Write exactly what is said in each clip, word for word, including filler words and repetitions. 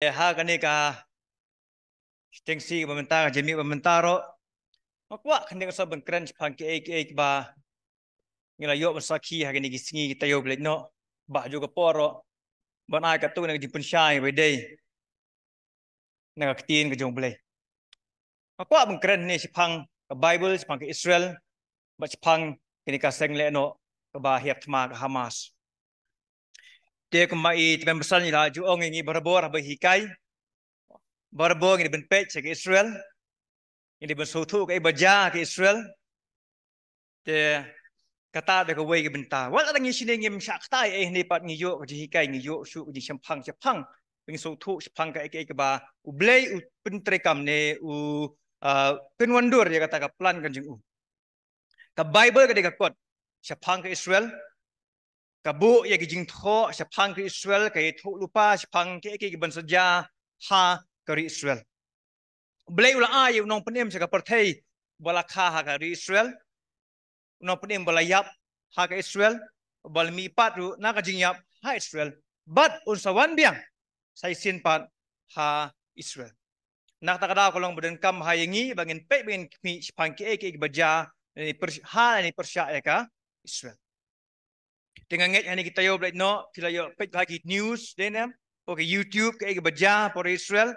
Eh, ha kane ka shiteng sngi ba mynta, ka jingmih ba mynta ruh, nga kwah khyndiat sa ban kren shaphang kiei kiei ba ngi la ïoh ban sakhi ha kine ki sngi ki taïew ba la leit noh, ba ha kajuh ka por ruh ban ai katto katne ka jingpynshai ba dei na ka ktien ka jong U Blei. Nga kwah ban kren hangne shaphang ka Baibl, shaphang ka Israel, bad shaphang kane ka seng lehnoh kaba hiar thma, ka Hamas. Te kumba i tymmen basan i la ju ong ïa ngi barabor haba hikai, barabor ngi dei ban peit sha ka Israel, ngi dei ban sngewthuh kaei ba jia ha ka Israel. Te kata dei kawei ka bynta. Wat la ngi shane ngim shah kata ei, hangne pat ngi ïoh ka jinghikai, ngi ïoh shuh ka jingshemphang shemphang, ngi sngewthuh shaphang kaei kaei kaba U Blei u pyntreikam ne u, ah, pynwandur ïa kata ka plan ka jong u. Ka Baibl ka dei ka kot shaphang ka Israel. Ka buh ïa ki jingthoh shaphang ka Israel, ka ïathuh lypa shaphang kiei kiei kiban sa jia ha ka ri Israel. U Blei u la ai ïa u Nongpynim sha ka pyrthei ba la kha ha ka ri Israel, u Nongpynim ba la ïap ha ka Israel, ba la mihpat ruh na ka jingïap ha Israel, bad un sa wan biang sa shisien pat ha Israel. Na kata ka daw ka long ba donkam ha ïa ngi ba ngin peit, ba ngin khmih shaphang kiei kiei kiba jia ha lane pyr-, ha lane pyrshah ïa ka Israel. Te nga ngeit hangne ki taïew ba la leit noh phi la ïoh peit bha ki news, dei ne em, ha ka YouTube, kaei kaba jia hapoh Israel.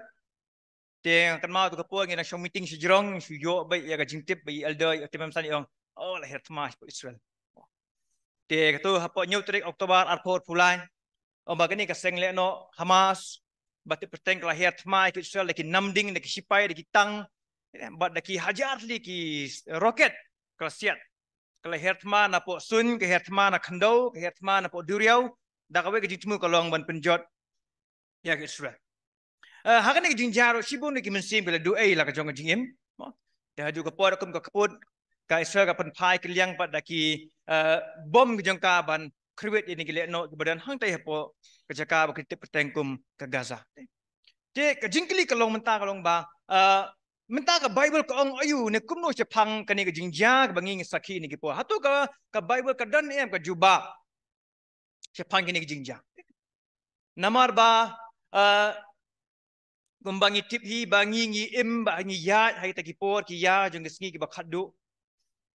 Te nga kynmaw tu ka por ngi nang shong meeting shajrong, shu ïoh beit ïa ka jingtip ba i elder, i tymmen basan i ong, oh, la hiar thma shapoh Israel. Te kato hapoh hynñiew tarik October arphew arphew lai, ong ba kane ka seng lehnoh Hamas ba tip pateng ka la hiar thma ïa ka Israel da ki namding, da ki shipai, da ki tank, bad da ki hajar tylli ki rocket ka la siat. Ka la hiar thma napoh suiñ, ka hiar thma na khyndew, ka hiar thma napoh duriaw, da kawei ka jingthmu ka long ban pynjot ïa ka Israel. Eh, ha kane ka jingjia ruh shibun ki mynsiem ki la duh ei la ka jong ka jingim. Mo? Te ha kajuh ka por kum ka kput, ka Israel ka pynphai kylliang pat da ki, eh, bom ka jong ka ban kyrwit ïa kine ki lehnoh kiba don hangtai hapoh ka jaka ba ki tip pateng kum ka Gaza. Te ka jingkylli ka long mynta ka long ba, eh, mynta ka Baibl ka ong aiu ne kumno shaphang kane ka jingjia kaba ngi ngi sakhi ne ki por. Hato ka, ka Baibl ka don em ka jubab shaphang kine ki jingjia? Namar ba, eh, kumba ngi tip hi ba ngi ngi im ba ngi ïaid ha kita ki por ki ïa jong ki sngi kiba khatduh.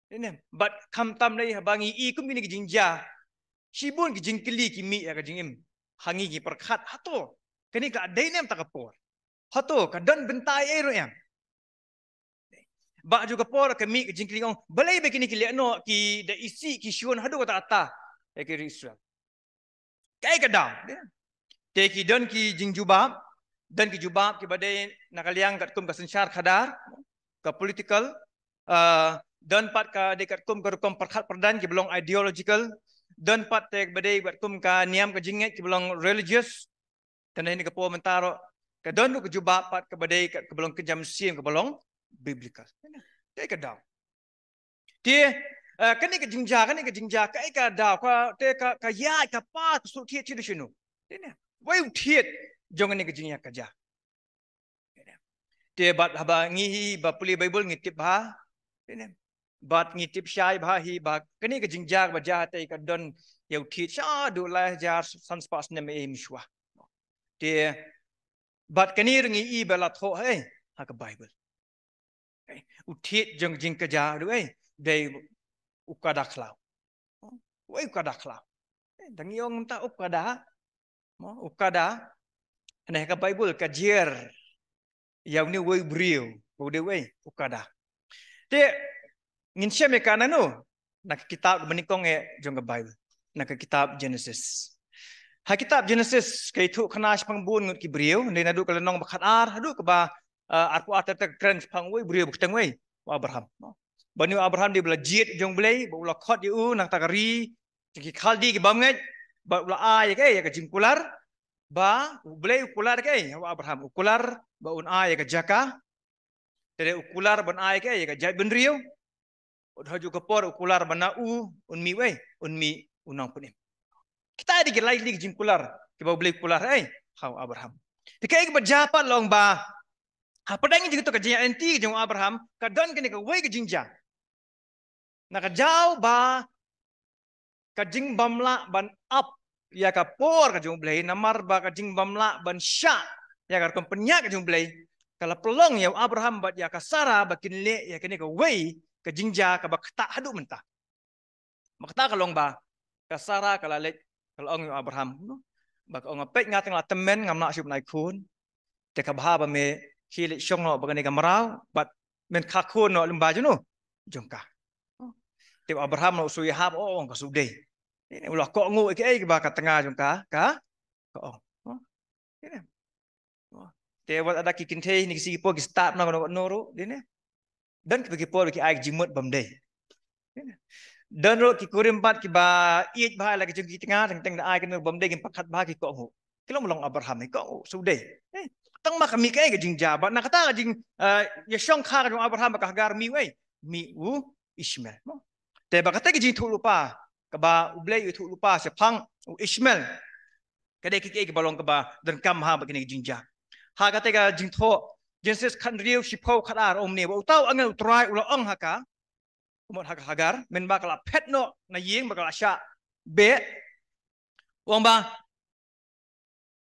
Dei ne em? Bad khamtam lei haba ngi i kum kine ki jingjia, shibun ki jingkylli ki mih ïa ka jingim ha ngi, ngi pyrkhat, hato kane ka dei ne em ta ka por? Hato ka don bynta ei ruh em? Ba ha kajuh ka por ka mih ka jingkylli ong, balei ba kine ki lehnoh ki da isih ki shun haduh katta katta ïa ki ri Israel? Kaei ka daw? Te ki don ki jingjubab, don ki jubab kiba dei na ka liang katkum ka synshar khadar, ka political, ah, don pat ka dei katkum ka rukom pyrkhat pyrdaiñ kiba long ideological, don pat te ba dei katkum ka niam ka jingngeit kiba long religious, te na kane ka por mynta ruh ka don ruh ka jubab pat kaba dei ka, kaba long kynja mynsiem, kaba long biblical. Kaei ka daw? Te, eh, kane ka jingjia, kane ka jingjia, kaei ka daw, ka, te ka, ka ïaid, ka pass, ka shu thied, thied shano? Te ne, wei u thied jong kane ka jingïakajia. Te bad haba ngi hi ba pule Baibl ngi tip bha. Te ne, bad ngi tip shai bha hi ba kane ka jingjia ba jia te ka don ïa u thied shaduh lai hajar san spah snem ei mynshuwa. Te bad kane ruh ngi i ba la thoh, eh, ha ka Baibl. Eh, u thied jong ka jingkajia ruh, eh, dei u kada khlaw. Wei u kada khlaw? Eh, dang ïong mynta u kada. Mo, u kada. Hangne ha ka Baibl ka jer ïa une uwei u briew, u dei uwei u kada. Te ngin shem ïa ka nano? Na ka kitab kaba nyngkong eh jong ka Baibl, na ka kitab Genesis. Ha kitab Genesis ka ïathuh khana shaphang bun ngut ki briew, dei naduh ka lynnong ba khatar haduh kaba, ah, arphew ar, te ka kren shaphang uwei u briew ba kyrteng uwei, u Abraham. Ba une u Abraham dei ba la jied jong U Blei, ba u la khot ïa u na kata ka ri jong ki Khaldi ki bymngeit, ba u la ai ïa ka, ïa ka jingkular, ba U Blei u kular ïa ka, ïa u Abraham u kular ba un ai ïa ka jaka, te u kular ban ai ïa ka, ïa ka jaitbynriew, ha kajuh ka por u kular ba na u un mih uei, un mih u nongpynim. Kita dei ki lai tylli ki jingkular kiba U Blei u kular, eh, ha u Abraham. Te kaei kaba jia pat long ba hapdeng jong kito ka jingïaid lynti jong u Abraham ka don kane kawei ka jingjia. Na ka jaw ba ka jingbym lah ban ap ïa ka por ka jong U Blei, namar ba ka jingbym lah ban shah ïa ka rukom pynïaid ka jong U Blei, ka la pynlong ïa u Abraham bad ïa ka Sarah ba kin leh ïa kane kawei ka jingjia kaba ktah haduh mynta. Ba kata ka long ba ka Sarah ka la leit, ka la ong ïa u Abraham, no? Ba ka ong, peit, nga tang la tymmen, ngam lah shuh ban ai khun. Te ka bha ba me khie leit shong noh bad kane ka mraw, bad men kha khun noh lyngba jong u, jong ka. Te u Abraham noh u shu ïahap, o, ong ka shu dei. Ine, u la kohnguh ïa kaei kaba ka tnga jong ka ka ka ong. Ine. Te wat lada ki kynthei ne ki shi ki por ki stad noh noh noh ruh, ine. Don kiba ki por ba ki ai ka jingmut bym dei. Don ruh ki kurim pat kiba ïeit bha ïa la ki jong ki tnga, teng teng da ai kano bym dei, ki pyrkhat bha, ki kohnguh. Ki long long Abraham, ki kohnguh shu dei. Eh, tang ma ka mih kaei ka jingjia, bad na kata ka jing, eh, ïa shong kha ka jong Abraham bad ka Hagar, mih u ei, mih u Ishmael. Te bad kata ka jingthuh lypa kaba U Blei u thuh lypa shaphang u Ishmael, ka dei kaei kaba long kaba donkam ha bad kane ka jingjia. Ha kata ka jingthoh Genesis khathynriew, shiphew, khatar, ong kumne, bad uta u angel U Trai u la ong ha ka, kumut ha ka Hagar, mynba ka la phet noh na ïing bad ka la shah beh, u ong ba,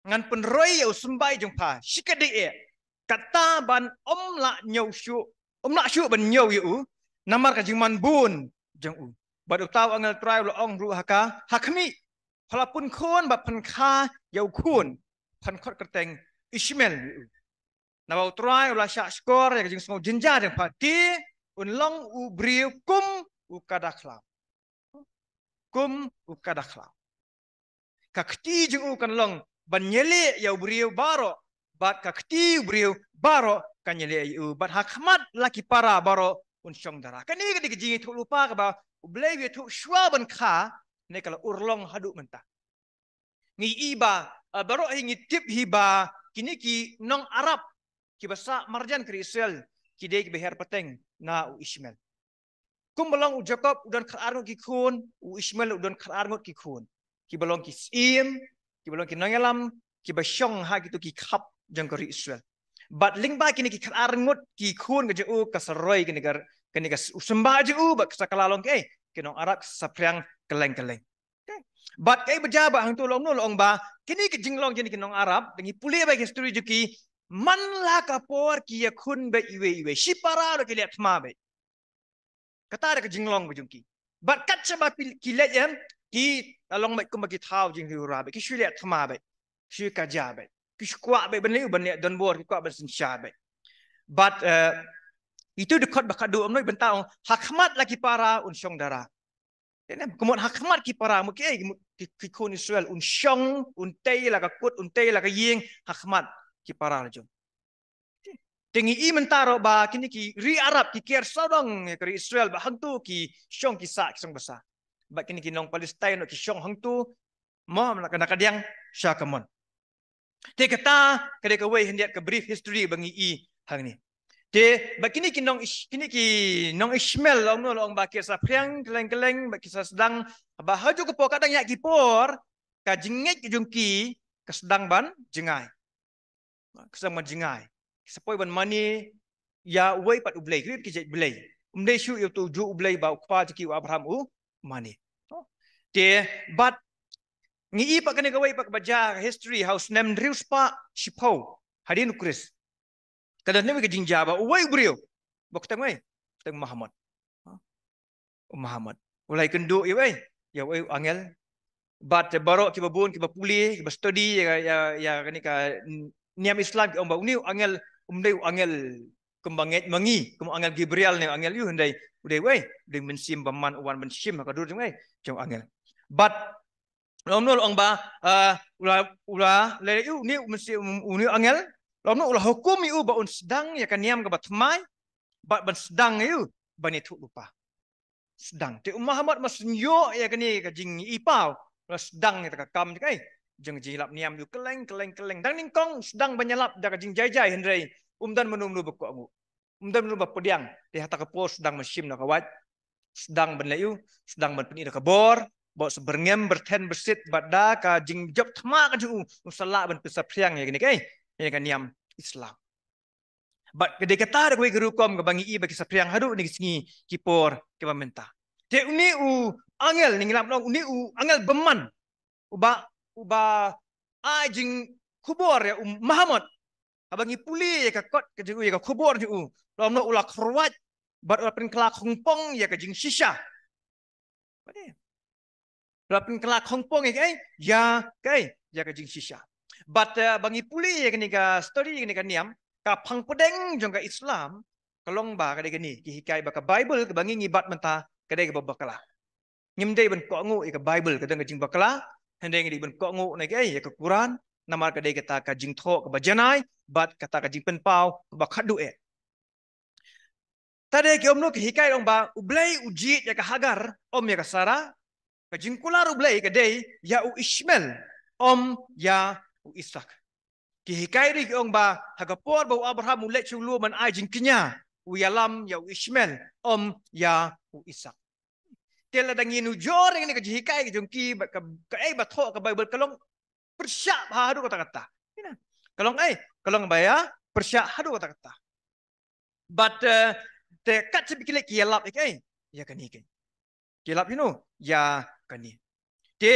ngan pynroi ïa u symbai jong pha shikatdei eh, kata ban ym lah ñiew shuh, ym lah shuh ban ñiew ïa u namar ka jingman bun jong u. Bad uta u angel Trai u la ong ruh ha ka, ha khmih, pha la pun khun bad phan kha ïa u khun, phan khot kyrteng Ishmael ïa u. Naba U Trai u la shah shkor ïa ka jingsngew jynjar jong pha, te un long u briew kum u kada khlaw. Kum u kada khlaw. Ka kti jong u kan long ban ïaleh ïa u briew baroh, bad ka kti u briew baroh kan ïaleh ïa u, bad ha khmat la ki para baroh un shong dara. Kane ka dei ka jingïathuh lypa kaba U Blei u ïathuh shuwa ban kha, ne ka la urlong haduh mynta. Ngi i ba, eh, baroh hi ngi tip hi ba kine ki nong Arab kiba sah marjan ka ri Israel, ki dei kiba her pateng na u Ishmael. Kumba long u Jakob u don khatar ngut ki khun, u Ishmael u don khatar ngut ki khun. Kiba long ki syiem, kiba long ki nongïalam, kiba shong ha kito ki khap jong ka ri Israel. Bad lyngba kine ki khatar ngut ki khun ka jong u ka sa roi kane ka, kane ka s-, u symbai jong u, bad ka sa kylla long kaei, ki nong Arab, ka sa phriang kylleng kylleng. Okay. Bad kaei ba jia ba hangto, la ong kumno, la ong ba kine ki jinglong jong kine ki nong Arab, da ngi pule ba ki history jong ki, man la ka por ki ïakhun beit iwei iwei, shipara ruh ki leh thma beit. Kata dei ka jinglong ka jong ki. Bad kat shaba ki, ki leit em, ki la long beit kumba ki thaw jinghiwra beit, ki shu leh thma beit, shu kaja beit, ki shu kwah beit ban leh, ban leh donbor, ki kwah ban synshar beit. Bad, eh, ito dkhot ba khatduh, ong kumno, bynta ong, ha khmat la ki para un shong dara. Te ne, kumut ha khmat ki para, mut ki, eh, mut ki, ki khun Israel un shong, un tei la ka kut, un tei la ka ïing, ha khmat ki para la jong. Te ngi i mynta ruh ba kine ki ri Arab ki ker sawdong ïa ka ri Israel, ba hangto ki shong ki sah, ki shong basa. Ba kine ki nong Palestine ruh ki shong hangto, mo, na ka, na ka diang sha ka mon. Te kata ka dei kawei hynrei ka brief history ba ngi i hangne. Te ba kine ki nong Ish-, kine ki nong Ishmael, la ong kumno, la ong ba ki sa phriang kylleng kylleng, ba ki sa sdang, ba ha kajuh ka por, ka dang ïaid ki por, ka jingngeit ka jong ki ka sdang ban jngai. Ka sdang ban jngai. Ki sa poi ban mane ïa uwei pat u blei, ki jait blei. Um dei shuh ïa uto u juh u blei ba u kpa jong ki u Abraham u mane. Te bad ngi i pat kane kawei pat kaba jia ha history, ha u snem hynriew spah shiphew hadien u Khrist. Ka don kawei ka jingjia ba uwei u briew, ba kyrteng uei, kyrteng Muhammad. U Muhammad u la ïakynduh ïa uei, ïa uwei u angel. Bad baroh kiba bun, kiba pule, kiba study ïa, ïa, ïa kane ka niam Islam, ki ong ba une u angel um dei u angel kumba ngeit ma ngi, kum u angel Gabriel ne u angel, ïoh, hynrei u dei uei, u dei u Mynsiem Bakhuid, u wan ban shim ha ka dur jong uei, jong u angel. Bad la ong kumno, la ong ba, ah, u la, u la leh ïa u, une u Mynsiem, une u angel, la ong kumno, u la hukum ïa u ba un sdang ïa ka niam kaba thymmai, bad ban sdang ïa u ban ïathuh lypa. Sdang. Te u Muhammad ma shu ïoh ïa kane ka jingïohi paw, u la sdang ïa ka kam jong ka, eh, jong ka jingïalap niam ïa u kylleng kylleng kylleng. Dang nyngkong u sdang ban ïalap da ka jingjai jai, hynrei um don mano mano ba kohnguh. Um don mano ba pdiang. Te ha kata ka por u sdang ban shim na ka wait, sdang ban leh ïa u, sdang ban pyni da ka bor, bad u sa byrngem byrthen byrsit bad da ka jingjop thma ka jong u, u sa lah ban pynsaphriang ïa kane ka, eh, ïa ka niam Islam. Bad ka dei kata da kawei ka rukom kaba ngi i ba ki saphriang haduh kine ki sngi ki por kiba mynta. Te une u angel, ngi ïalap long une u angel bymman, uba, uba ai jingkhubor ïa u Muhammad Haba ngi pule ïa ka kot ka jong u, ïa ka khubor jong u, la ong noh u la kyrwat bad u la pynkylla khongpong ïa ka jingshisha. Bad u la pynkylla khongpong ïa kaei, ïa kaei, ïa ka jingshisha. Bad, eh, ba ngi pule ïa kane ka story, ïa kane ka niam, ka phang pdeng jong ka Islam ka long ba ka dei kane, ki hikai ba ka Bible kaba ngi ngi bat mynta ka dei kaba bakla. Ngim dei ban kohnguh ïa ka Bible ka don ka jingbakla, hynrei ngi dei ban kohnguh na kaei, ïa ka Quran, namar ka dei kata ka jingthoh kaba janai bad kata ka jingpynpaw kaba khadduh eh. Te dei ki ong noh, ki hikai ong ba U Blei u jied ïa ka Hagar, ym ïa ka Sara. Ka jingkular U Blei ka dei ïa u Ishmael, ym ïa u Isak. Ki hikai ruh ki ong ba ha ka por ba u Abraham u leit sha u lum ban ai jingkñia, u ïalam ïa u Ishmael, ym ïa u Isak. Te lada ngi nujor ïa kane ka jinghikai ka jong ki, ba ka, kaei ba thoh ka Bible ka long pyrshah bha haduh katta katta. Ïa na. Ka long ei, ka long ba ïa pyrshah haduh katta katta. Bad, eh, te kat sha ba ki leit ki ïalap ïa kaei, ïa kane kaei. Ki ïalap ïa no, ïa kane. Te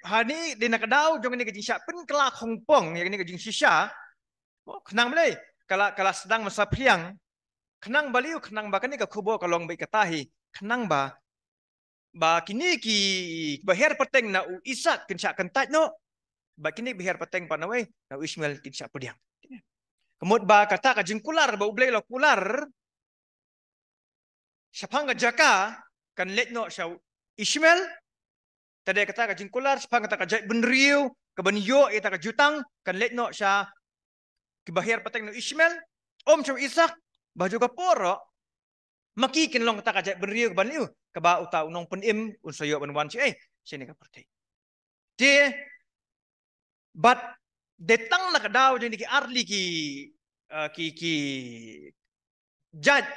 hangne dei na ka daw jong kane ka jingshah pynkylla khongpong ïa kane ka jingshisha. Oh, khnang balei ka la, ka la sdang ban saphriang. Khnang balei, khnang ba kane ka khubor ka long beit kata hi. Khnang ba, ba kine ki baher pateng na u Isak kin shah kyntait noh, ba kine baher pateng pat na wei, na u Ishmael kin shah pdiang. Ka mut ba kata ka jingkular ba U Blei u la kular shaphang ka jaka kan leit noh sha u Ishmael. Te dei kata ka jingkular shaphang kata ka jaitbynriew kaban ïoh ïa kata ka jutang kan leit noh sha ki baher pateng na u Ishmael, ym sha u Isak. Ba ha kajuh ka por ruh ma ki kin long kata ka jaitbynriew kaban leit, kaba uta u nongpynim un sa ïoh ban wan shaei, sha kane ka pyrthei. Te bad dei tang na ka daw jong kine ki artylli ki, eh, ki, ki jait,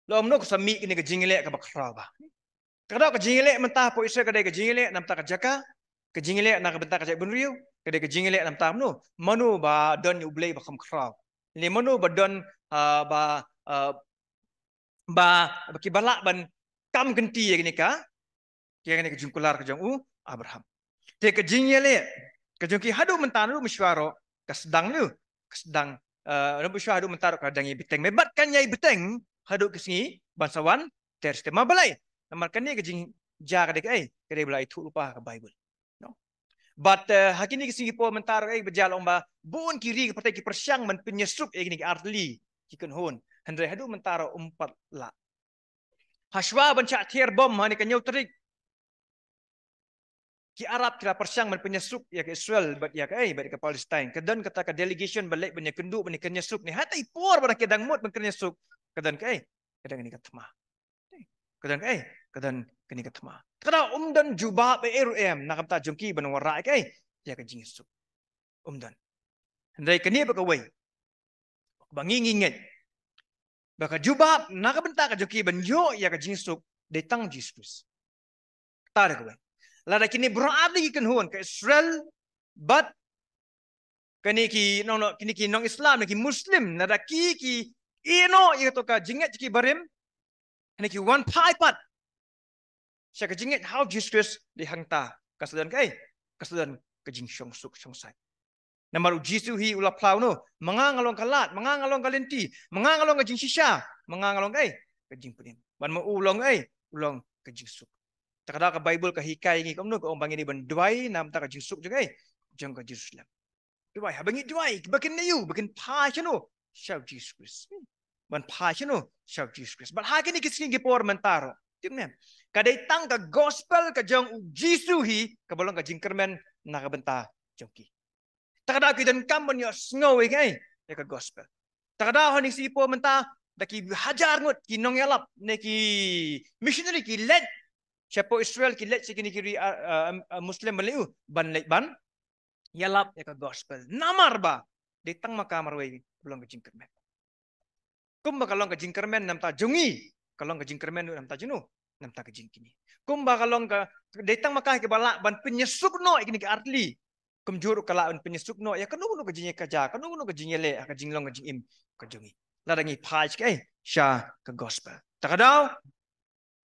la ong noh, ka sa mih kane ka jingïaleh kaba khraw bha. Ka daw ka jingïaleh mynta hapoh Israel ka dei ka jingïaleh namar ka jaka, ka jingïaleh na ka bynta ka jaitbynriew ka dei ka jingïaleh namar mano, mano ba don ïa U Blei ba kham khraw, ne mano ba don, ah, ba, ah, ba, ba ki ba lah ban kam kynti ïa kane ka, ïa kane ka jingkular ka jong u Abraham. Te ka jingïaleh ka jong ki haduh mynta, haduh mynshuwa ruh ka sdang leh, ka sdang, eh, haduh mynshuwa, haduh mynta ruh ka dang ïai bteng, me bad kan ïai bteng haduh ki sngi ban sa wan ter stet. Ma balei? Namar kane ka jingjia ka dei kaei, ka dei ba la ïathuh lypa ha ka Bible. No. Bad, eh, ha kine ki sngi ki por mynta ruh, eh, ba jia, la ong ba bun ki ri ki pyrthei ki pyrshang ban pynïasuk ïa kine ki artylli ki kynhun. Hynrei haduh mynta ruh ym pat lah. Hashwa ban shah thier bom ha kane ka hynñiew tarik, ki Arab ki la pyrshang ban pynïasuk ïa ka Israel bad ïa kaei, bad ïa ka Palestine. Ka don kata ka delegation ba leit ban ïakynduh ban ïakynïasuk ne. Ha kata i por ba ki dang mut ban kynïasuk, ka don kaei, ka don kane ka thma. Ka don kaei, ka don kane ka thma. Ka daw ym don jubab eh ruh em na ka bynta jong ki ban wanrah ïa kaei, ïa ka jingïasuk. Ym don. Hynrei kane bad kawei ba ngi ngi ngeit ba ka jubab na ka bynta ka jong ki ban ïoh ïa ka jingïasuk dei tang Jisu Khrist. Kata dei kawei. Lada kine baroh artylli ki kynhun, ka Israel bad kine ki nong, nong, kine ki nong Islam ne ki Muslim, lada ki, ki ïehnoh ïa kato ka jingngeit jong ki barim, ne ki wan phai pat sha ka jingngeit ha u Jisu Khrist, dei hangta ka sa don kaei, ka sa don ka jingshongsuk shongsaiñ. Namar u Jisu hi u la phla noh, ma nga nga long ka lad, ma nga nga long ka lynti, ma nga nga long ka jingshisha, ma nga nga long kaei, ka jingpynim. Bad ma u long kaei, u long ka jingsuk. Te ka daw ka Bible ka hikai ngi kumno, ka ong ba ngi dei ban duwai na ka bynta ka jingsuk jong kaei, jong ka Jerusalem. Duwai, haba ngi duwai, ba kin ïoh, ba kin phai shano, sha u Jisu Khrist. Ban phai shano, sha u Jisu Khrist. Bad ha kine ki sngi ki por mynta ruh, tip ne, ka dei tang ka gospel ka jong u Jisu hi kaba long ka jingkyrmen na ka bynta jong ki. Te ka daw ki donkam ban ïohsngew ïa kaei, ïa ka gospel. Te ka daw ha kine ki sngi ki por mynta da ki hajar ngut ki nongïalap ne ki missionary ki leit shapoh Israel, ki leit sha kine ki ri, ah, ah, ah, Muslim ban leit, uh, ban leit ban ïalap ïa ka gospel. Namar ba dei tang ma ka marwei ka long ka jingkyrmen. Kumba ka long ka jingkyrmen na ka bynta jong ngi, ka long ka jingkyrmen ruh na ka bynta jong no, na ka bynta ka jingkñia. Kumba ka long ka, dei tang ma ka hi kaba lah ban pynïasuk noh ïa kine ki artylli, kumjuh ruh ka lah ban pynïasuk noh ïa kano kano ka jingïakajia, kano kano ka jingïaleh ha ka jinglong ka jingim ka jong ngi, lada ngi phai sha kaei, sha ka gospel. Te ka daw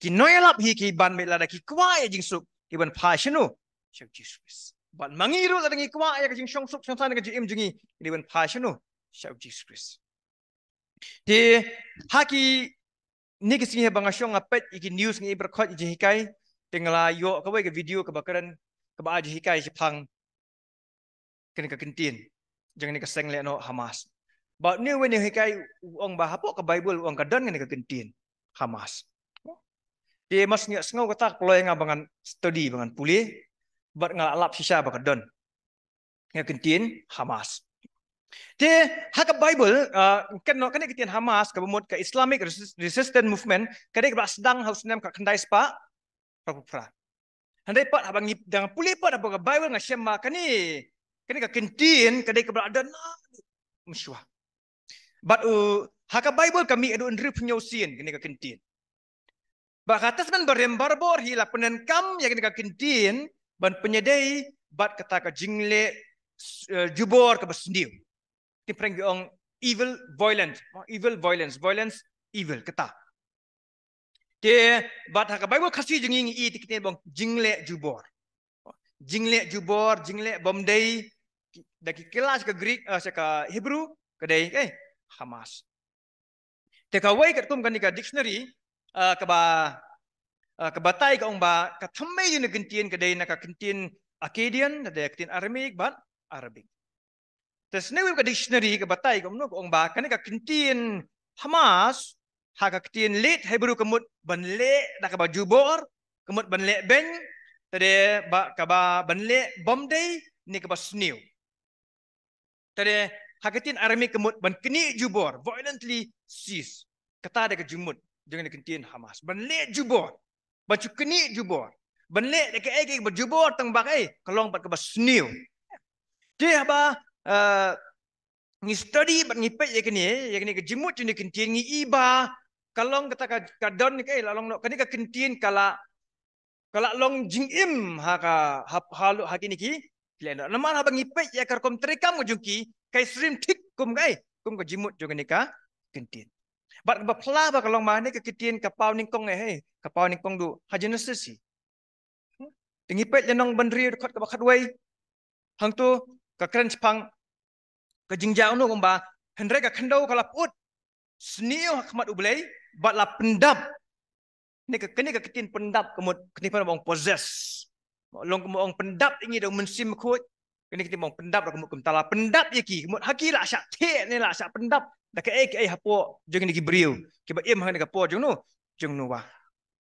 ki nongïalap hi ki ban, bad lada ki kwah ïa jingsuk, ki ban phai shano, sha u Jisu Khrist. Bad ma ngi ruh lada ngi kwah ïa ka jingshongsuk shongsaiñ ha ka jingim jong ngi, ngi dei ban phai shano, sha u Jisu Khrist. Te ha kine ki sngi ba nga shong nga peit ïa ki news, nga i baroh khoit ïa ki jinghikai, te nga la ïoh kawei ka video kaba kren, kaba ai jinghikai shaphang kane ka kyntien jong kane ka seng lehnoh Hamas. Bad une uwei u nonghikai u ong ba hapoh ka Baibl u ong ka don kane ka kyntien Hamas. Te mar shu nga sngew kata ka pynlong ïa nga ba ngan study, ba ngan pule, bad nga la lap shisha ba ka don kane ka kyntien Hamas. Te ha ka Baibl, ah, kane, kane ka kyntien Hamas kaba mut ka Islamic Resist-, Resistance Movement, ka dei kaba la sdang ha u snem khatkhyndai spah phra phew phra. Hynrei pat haba ngi dang pule pat hapoh ka Baibl nga shem ba kane, kane ka kyntien ka dei kaba la don mynshuwa. Bad u, ha ka Baibl ka mih haduh hynriew phew hynñiew sien kane ka kyntien. Bad ka Testament Barim barabor hi la pyndonkam ïa kane ka kyntien ban pynïadei bad kata ka jingleh, eh, jubor kaba sniew. Ki Phareng ki ong evil violent, evil violence, violence evil, kata. Te bad ha ka Baibl Khasi jong ngi ngi i te ka kyntien ba ong jingleh jubor. Jingleh jubor, jingleh bym dei, da ki kylla sha ka Greek, eh, sha ka Hebrew, ka dei, eh, Hamas. Te kawei katkum kane ka dictionary, eh, kaba, eh, ka batai ka ong ba ka thymmei jong kane ka kyntien ka dei na ka kyntien Akkadian, ka dei ka kyntien Aramaic bad Arabic. Te sniew ka dictionary ka batai kumno, ka ong ba kane ka kyntien Hamas ha ka kyntien Late Hebrew ka mut ban leh da kaba jubor, ka mut ban leh beiñ, te dei ba kaba ban leh bym dei ne kaba sniew. Te dei ha ka kyntien Aramaic ka mut ban knieh jubor, violently seize. Kata dei ka jingmut jong kane ka kyntien Hamas, ban leh jubor, ban shu knieh jubor, ban leh da kaei kaei ba jubor tang ba kaei, ka long bad kaba sniew. Te haba, eh, ngi study bad ngi peit ïa kane, ïa kane ka jingmut jong kane ka kyntien, ngi i ba ka long kata ka, ka don kaei, la long noh kane ka kyntien ka la, ka la long jingim ha ka, ha, ha, ha kine ki lehnoh. Namar haba ngi peit ïa ka rukom treikam ka jong ki, ka isynei thik kum kaei, kum ka jingmut jong kane ka kyntien. Bad kaba phylla ba ka long ba kane ka kyntien ka paw nyngkong, eh, hei, ka paw nyngkong haduh ha Genesis hi. Te ngi peit lynnong Bynriew dkhot kaba khatwei. Hangto ka kren shaphang ka jingjia kumno, kumba hynrei ka khyndew ka la pyut sniew ha khmat U Blei bad la pyndap. Kane ka, kane ka kyntien pyndap ka mut, kane ka mut ba ong possess. Long kumba ong pyndap ïa ngi da u Mynsiem Bakhuid. Kane ka kyntien ba ong pyndap ruh ka mut kumta, la pyndap ïa ki, ka mut ha ki la shah theh ne la shah pyndap da kaei kaei hapoh jong kine ki briew kiba im ha kane ka por jong no, jong Noah.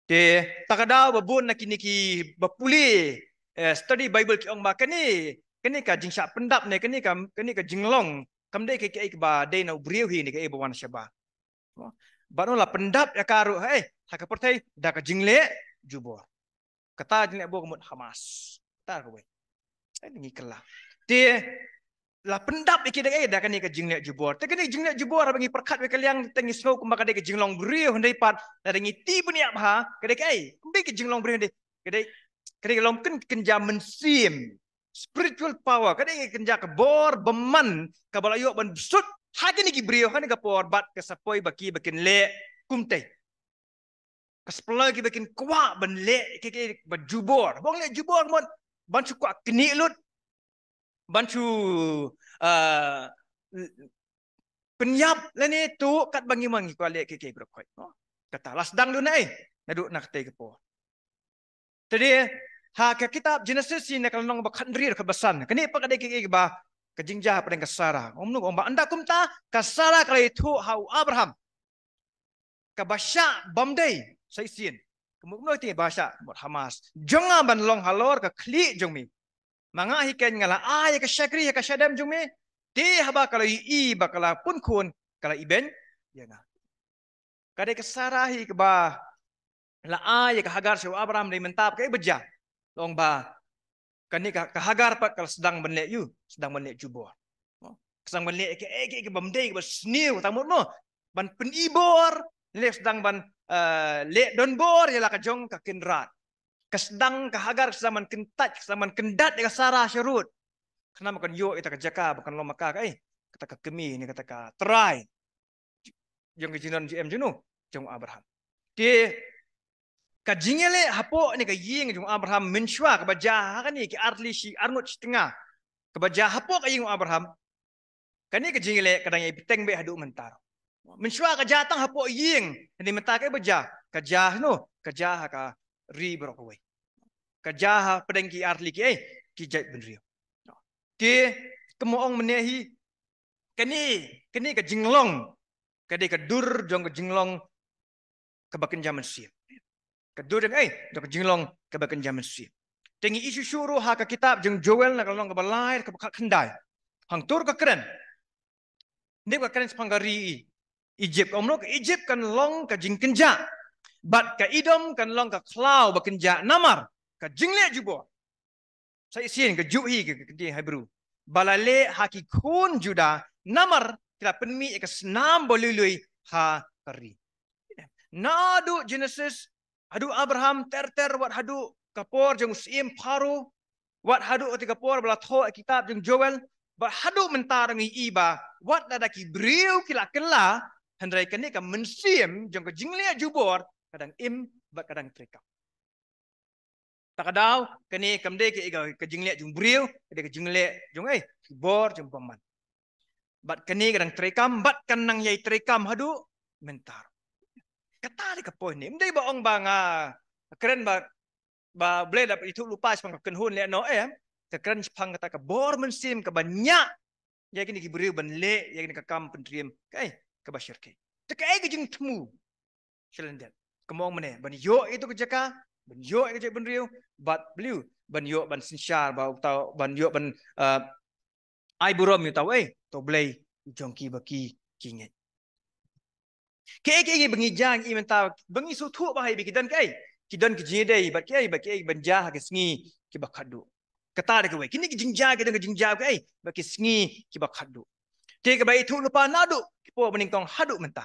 Te ta ka daw ba bun na kine kiba pule, eh, study Bible ki ong ba kane, kane ka jingshah pyndap ne kane ka, kane ka jinglong kam dei kaei kaei kaba dei na u briew hi ne kaei ba wan shabar. Bad no la pyndap ïa ka ruh, eh, ha ka pyrthei da ka jingleh jubor. Kata jingleh jubor ka mut Hamas. Kata kawei. Eh, ngi kylla. Te la pyndap ïa ki da kaei, da kane ka jingleh jubor. Te kane ka jingleh jubor haba ngi pyrkhat wei ka liang te ngi sngew kumba ka dei ka jinglong briew, hynrei pat lada ngi tip bniah bha ka dei kaei, kam dei ka jinglong briew, hynrei ka dei, ka dei ka long kyn, kynja mynsiem, spiritual power, ka dei ka kynja ka bor bymman kaba la ïoh ban bsut ha kine ki briew ha kane ka por bad ka sa poi ba ki ba kin leh kumtei. Ka sa pynlong ïa ki ba kin kwah ban leh kaei kaei ba jubor. Ba ong leh jubor ka mut ban shu kwah knieh lut, ban shu, ah, pynïap lane tuh katba ngi mon ngi kwah leh kaei kaei baroh khoit. Kata la sdang lut na ei, naduh na katei ka por. Te dei ha ka kitab Genesis hi na ka lynnong ba khathynriew dkhot ba san. Kane pat ka dei kaei kaei ba ka jingjia hapdeng ka Sarah. Ong kumno, ong ba ynda kumta ka Sarah ka la ïathuh ha u Abraham kaba shah bym dei sa shisien. Ka mut kumno te ba shah, ka mut Hamas. Jong nga ban long halor ka khlieh jong me. Ma nga hi keiñ nga la ai ïa ka shakri ha ka shadem jong me. Te haba ka la ïohi ba ka la pun khun, ka la ibeiñ ïa nga. Ka dei ka Sarah hi kaba la ai ïa ka Hagar sha u Abraham, dei mynta pat kaei ba jia? Long ba kane ka, ka Hagar pat ka la sdang ban leh ïu, sdang ban leh jubor. Ka sdang ban leh kaei kaei kaba ym dei, kaba sniew, tang mut mo ban pynibor, leh sdang ban, eh, leh donbor ïa la ka jong ka kynrad. Ka sdang, ka Hagar ka sdang ban kyntait, ka sdang ban kyndat ïa ka Sarah sharud. Khnang ba kan ïoh ïa kata ka jaka ba kan long ma ka kaei, kata ka kmie ne kata ka trai jong ka jingdon jingem jong no, jong u Abraham. Te ka jingïaleh hapoh ne ka ïing jong u Abraham mynshuwa kaba jia ha kane ki artylli shi arngut shitynga kaba jia hapoh ka ïing u Abraham. Kane ka jingleh ka dang ïai bteng beit haduh mynta. Mynshuwa ka jia tang hapoh ïing, hynrei mynta ka ba jia, ka jia, no, ka jia ha ka ri baroh kawei. Ka jia ha pdeng ki artylli ki, eh, ki jaitbynriew. Te, kumba ong mynne hi, kane, kane ka jinglong, ka dei ka dur jong ka jinglong kaba kynja mynsiem. Ka dur jong, eh, jong ka jinglong kaba kynja mynsiem. Te ngi i shuh shuh ruh ha ka kitab jong Joel na ka lynnong kaba lai, kaba khatkhyndai. Hangto ruh ka kren. Nep ka kren shaphang ka ri Egypt. Ka ong kumno, ka Egypt kan long ka jingkynjah. Bad ka Edom kan long ka khlaw ba kynjah namar ka jingleh jubor. Sa shisien ka juh hi ka, ka, ka Hebrew. Ba la leh ha ki khun Judah namar ki la pynmih ïa ka snam ba lui lui ha ka ri. Naduh Genesis, haduh Abraham, ter ter, wat haduh ka por jong u syiem Pharaoh, wat haduh kata ka por ba la thoh ïa kitab jong Joel, bad haduh mynta ruh ngi i ba, wat lada ki briew ki la kylla, hynrei kane ka mynsiem jong ka jingleh jubor ka dang im bad ka dang treikam. Ta ka daw, kane kam dei ka, ka, ka jingleh jong u briew, ka dei ka jingleh jong, eh, jubor jong u bymman. Bad kane ka dang treikam, bad kan nang ïai treikam haduh mynta. Kata dei ka point ne. Ym dei ba ong ba nga kren ba, ba U Blei u la ithuh lypa shaphang ka kynhun lehnoh, eh. Ka kren shaphang kata ka bor mynsiem kaba ñiah ïa kine ki briew ban leh ïa kane ka kam pyntriem, ka, eh, kaba shyrkhei. Te kaei ka jingthmu sha lyndet? Kumba ong mynne, ban ïoh ïa katu ka jaka, ban ïoh ïa ka jaitbynriew, bad balei, ban ïoh ban synshar, ba uta, ban ïoh ban, uh, ai burom ïa uta u, eh, uta U Blei jong ki ba ki, ki ngeit. Kaei kaei ba ngi jia ngi mynta, ba ngi sngewthuh ba ha iba ki don kaei, ki don ki jingïadei bad kaei, bad kaei ban jia ha ki sngi kiba khatduh. Kata dei kawei. Kine ki jingjia ki don ki jingjia kaei, bad ki sngi kiba khatduh. Te kaba ithuh lypa naduh ki por ba nyngkong haduh mynta,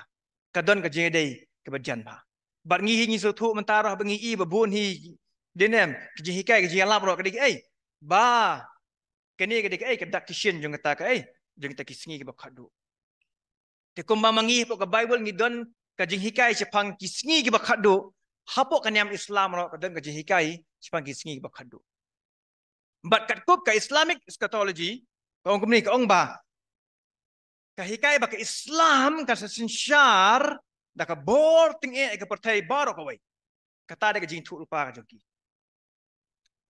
ka don ka jingïadei kaba jan bha. Bad ngi hi ngi sngewthuh mynta ruh ba ngi i ba bun hi, dei ne em, ki jinghikai, ki jingïalap ruh ka dei kaei, ba kane ka dei kaei, ka dak ki shin jong kata kaei, jong kita ki sngi kiba khatduh. Te kumba ma ngi hapoh ka Baibl ngi don ka jinghikai shaphang ki sngi kiba khatduh, hapoh ka niam Islam ruh ka don ka jinghikai shaphang ki sngi kiba khatduh. Bad katkum ka Islamic eschatology, ka ong kumne, ka ong ba ka hikai ba ka Islam kan sa synshar da ka bor tyngeh ïa ka pyrthei baroh kawei. Kata dei ka jingithuh lypa ka jong ki.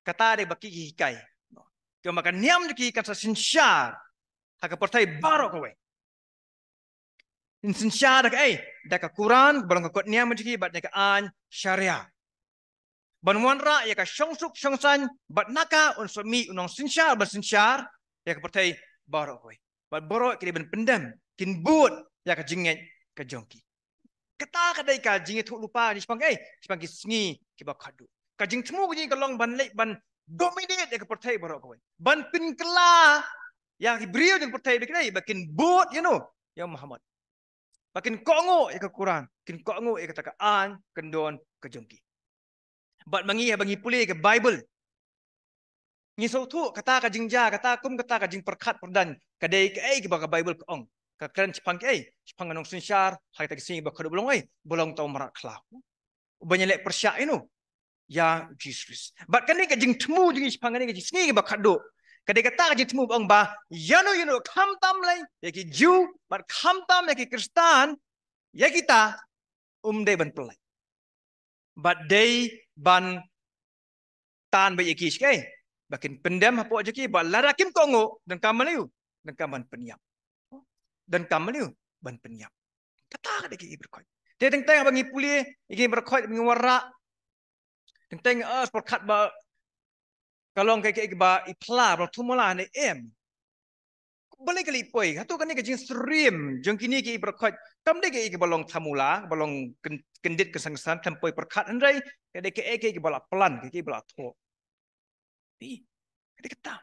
Kata dei ba ki, ki hikai. Kumba ka niam jong ki kan sa synshar ha ka pyrthei baroh kawei. Yn synshar da kaei? Da ka Quran, ba long ka kot niam jong ki, bad da ka aiñ Sharia. Ban wanrah ïa ka shongsuk shongsaiñ, bad na ka un sa mih u nongsynshar ban synshar ïa ka pyrthei baroh kawei. Bad baroh ki dei ban pyndem, kin bud ïa ka jingngeit ka jong ki. Kata ka dei ka jingithuh lypa shaphang kaei? Shaphang ki sngi kiba khatduh. Ka jingthmu ka jong ki ka long ban leit ban dominate ïa ka pyrthei baroh kawei. Ban pynkylla ïa ki briew jong ka pyrthei ba kin, ba kin bud ïa u, ïa u Muhammad. Ba kin kohnguh ïa ka Quran, kin kohnguh ïa kata ka aiñ kyndon ka jong ki. Bad ma ngi haba ngi pule ka Baibl, ngi sngewthuh kata ka jingjia, kata kum kata ka jingpyrkhat pyrdaiñ, ka dei kaei kaba ka Baibl ka ong. Ka kren shaphang kaei? Shaphang ka nongsynshar ha kita ki sngi ba khatduh, ba long ei, ba long uta u mrad khlaw. Uban ïaleh pyrshah ïa u, ïa u Jisu Khrist. Bad kane ka jingthmu jong ngi shaphang kane ka jingsngi kiba khatduh, ka dei kata ka jingthmu ba ong ba ïano ïano, khamtam lei ïa ki Jiw bad khamtam ïa ki Khristan, ïa kita um dei ban pyllait. Bad dei ban tan beit ïa ki sha kaei? Ba kin pyndem hapoh jong ki, bad lada kim kohnguh, donkam ban ïa u, donkam ban pynïap. Donkam ban ïa u, ban pynïap. Kata ka dei kaei, ki briew khot. Te teng teng haba ngi pule ïa ki briew khot, ngi wanrah, teng teng, eh, pyrkhat ba ka long kaei kaei ba i phla, ba thumula ne em. Balei ka leit poi? Hato kane ka jingsyriem jong kine ki briew khot kam dei kaei kaba long thumula, ba long kyn-, kyndit kynsang san, kam poi pyrkhat, hynrei ka dei kaei kaei kaba la plan, kaei kaei ba la thoh. Pi, ka dei kata.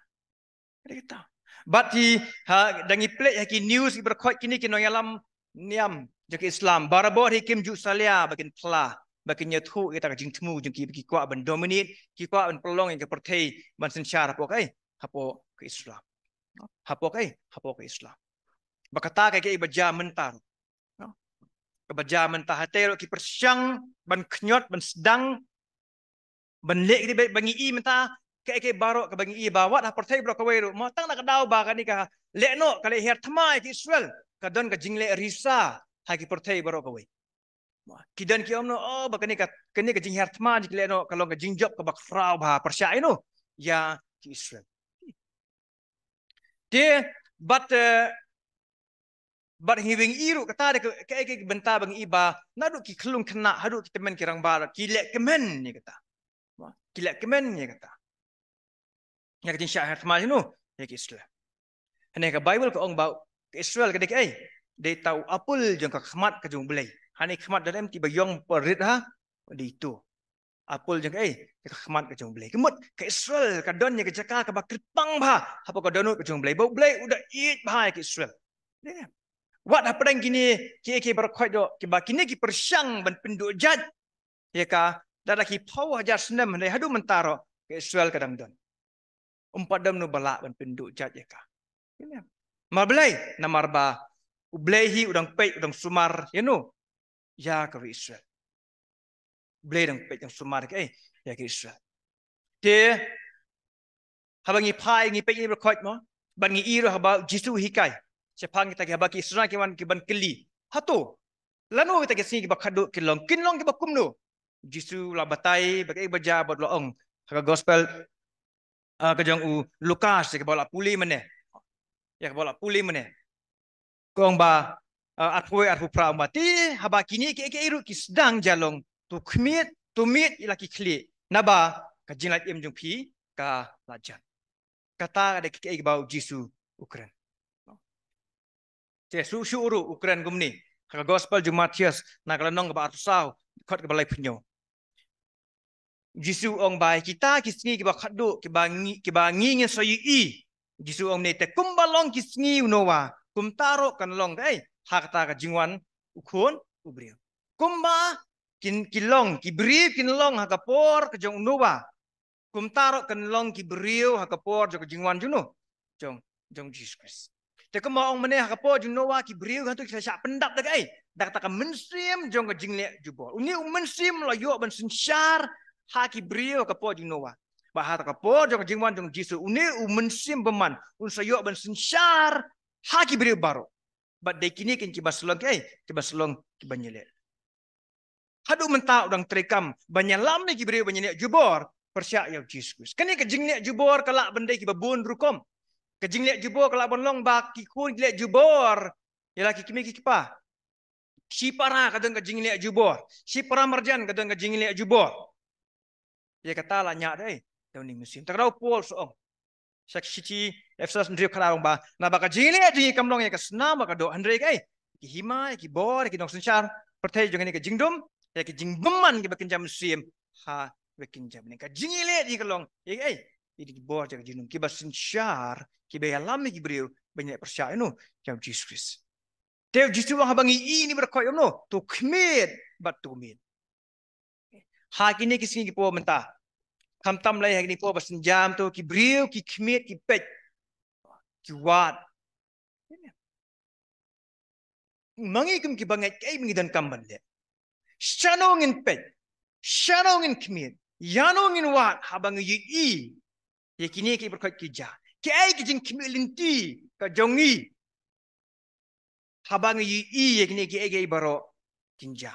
Ka dei kata. Bad hi, ha, da ngi plie ha ki news, ki briew khot kine ki nongïalam niam jong ki Islam, barabor hi kim ju salia ba kin phla, ba kin ïathuh ïa kata ka jingthmu jong ki, ba ki kwah ban dominate, ki kwah ban pynlong ïa ka pyrthei ban synshar hapoh kaei? Hapoh ka Islam. Hapoh kaei? Hapoh ka Islam. Ba kata kaei kaei ba jia mynta ruh. Kaba jia mynta, hangtei ruh ki pyrshang ban khñiot, ban sdang, ban leh ki dei ba ngi i mynta, kaei kaei baroh kaba ngi i ba wat ha pyrthei baroh kawei ruh, mo, tang na ka daw ba kane ka leh noh, ka leh hiar thma ïa ki Israel, ka don ka jingleh risa ha ki pyrthei baroh kawei. Ki don ki ong noh, oh, ba kane ka, kane ka jinghiar thma jong ki leh noh ka long ka jingjop kaba khraw bha pyrshah ïa no, ïa ki Israel. Te bad, eh, bad ngi weng i ruh kata de ka, ka, ka bynta ba ngi i ba naduh ki khyllung khynnah haduh ki tymmen ki rangbah ki leh kmen ïa kata. Ki leh kmen ïa kata. Ïa ka jingshah hiar thma jong no ïa ki Israel. Hangne ka Bible ka ong ba ka Israel ka dei kaei? Dei tang u apple jong ka khmat ka jong U Blei. Hangne khmat don em ti ba ïong ba rit ha? Dei tu. Apple jong kaei? Ka khmat ka jong U Blei. Ka mut ka Israel ka don ïa ka jaka kaba kyrpang bha hapoh ka dohnud ka jong U Blei. Ba U Blei u da ïeit bha ïa ka Israel. Wat hapdeng kine ki, ki baroh khoit doh kiba kine ki pyrshang ban pynduh jait ïa ka, da da ki phew hajar snem hynrei haduh mynta ruh ka Israel ka dang don. Ym pat don uno ba lah ban pynduh jait ïa ka. Namar balei? Namar ba U Blei hi u dang peit, u dang sumar ïa no? Ïa ka ri Israel. U Blei u dang peit, u dang sumar ïa ka, eh, ïa ka Israel. Te haba ngi phai ngi peit ïa kine baroh khoit mo, bad ngi i ruh haba U Jisu u hikai shaphang kita ki, haba ki Israel ki wan ki ban kylli, hato lano kita ki sngi kiba khadduh kin long, kin long kiba kumno? U Jisu u la batai ba kaei ba jia bad u la ong ha ka gospel, ah, ka jong u Lukas, ïa kaba la pule mynne. Ïa kaba la pule mynne. Ka ong ba, ah, arphew wei arphew phra, ong ba te haba kine kiei kiei ruh ki sdang jia long, to khmied, to mied ïa la ki khlieh, naba ka jinglait im jong phi ka la jan. Kata ka dei kaei kaba U Jisu u kren. Te shuh shuh ruh u kren kumne ha ka gospel jong u Mathaios na ka lynnong kaba arphew saw, dkhot kaba laiphew hynñiew. U Jisu u ong ba ïa kita ki sngi kiba khadduh kiba ngi, kiba ngi ngin sa ïohi. U Jisu u ong ne, te kumba long ki sngi u Noah, kumta ruh kan long kaei, ha kata ka jingwan u Khun u briew. Kumba kin, ki long, ki briew kin long ha ka por ka jong u Noah, kumta ruh kan long ki briew ha ka por jong ka jingwan jong no, jong, jong Jisu Khrist. Te kumba ong mynne, ha ka por jong Noah ki briew hangto ki la shah pyndap da kaei? Da kata ka mynsiem jong ka jingleh jubor. Une u mynsiem u la ïoh ban synshar ha ki briew ha ka por jong Noah. Bad ha ka por jong ka jingwan jong Jisu, une u mynsiem bymman un sa ïoh ban synshar ha ki briew baroh. Bad dei kine kin kiba sa long kaei? Kiba sa long kiba ñiah leh. Haduh mynta u dang treikam ban ïalam ïa ki briew ban ñiah leh jubor pyrshah ïa U Jisu Khrist. Kane ka jingleh jubor ka lah ban dei kiba bun rukom. Ka jingleh jubor ka lah ban long ba ki khun ki leh jubor ïa la ki kmie ki kpa. Shipara ka don ka jingleh jubor. Shipara marjan ka don ka jingleh jubor. Ïa kata la ñiah da ei? Da une u mynsiem. Te ka daw Paul sa ong sha ki shithi Ephesus hynriew khatar, ong ba naba ka jingleh jong ngi kam long ïa ka snam bad ka doh, hynrei kaei? Ki hima, ïa ki bor, ïa ki nongsynshar pyrthei jong kane ka jingdum, ïa ki jingbymman kiba kynja mynsiem ha kiba kynja bneng. Ka jingleh jong ngi ka long ïa kaei? Ïa ki bor jong ka jingdum, kiba synshar, kiba ïalam ïa ki briew ban ñiah leh pyrshah ïa no? Ïa U Jisu Khrist. Te U Jisu u ong haba ngi i ïa kine baroh khoit, ong no, to khmied bad to mied. Ha kine ki sngi ki por mynta, khamtam lei ha kine ki por ba sienjam, to ki briew ki khmied, ki peit, ki wad. Ma ngi kum kiba ngeit, kaei ba ngi donkam ban leh? Shano ngin peit? Shano ngin khmied? Ïano ngin wad haba ngi ïohi ïa kine ki baroh khoit ki jia? Kaei ka jingkhmih lynti ka jong ngi haba ngi ïohi ïa kine kiei kiei baroh kin jia?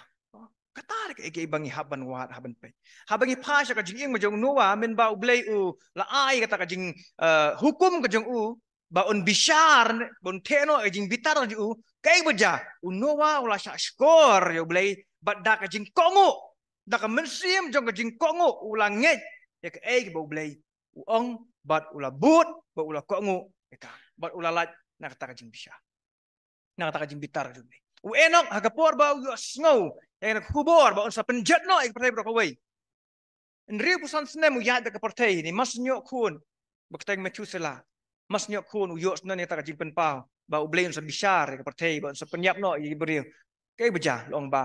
Kata ka, kaei kaei ba ngi hap ban wad, hap ban peit. Haba ngi phai sha ka jingim ka jong u Noah, mynba U Blei u la ai kata ka jing, eh, hukum ka jong u ba un bishar, ba un theh noh ïa ka jingbitar ka jong u, kaei ba jia? U Noah u la shah shkor ïa U Blei bad da ka jingkohnguh, da ka mynsiem jong ka jingkohnguh u la ngeit ïa kaei kaba U Blei u ong bad u la bud bad u la kohnguh ïa ka, bad u la lait na kata ka jingbishar, na kata ka jingbitar ka jong U Blei. U Enok, ha ka por ba u ïohsngew ïa ka khubor ba un sa pynjot noh ïa ka pyrthei baroh kawei, hynriewphew san snem u ïaid bad ka pyrthei ne, mar shu ïoh khun, ba kyrteng Methuselah, mar shu ïoh khun u ïohsngew ïa kata ka jingpynpaw ba U Blei un sa bishar ïa ka pyrthei, ba un sa pynïap noh ïa ki briew. Kaei ba jia? La ong ba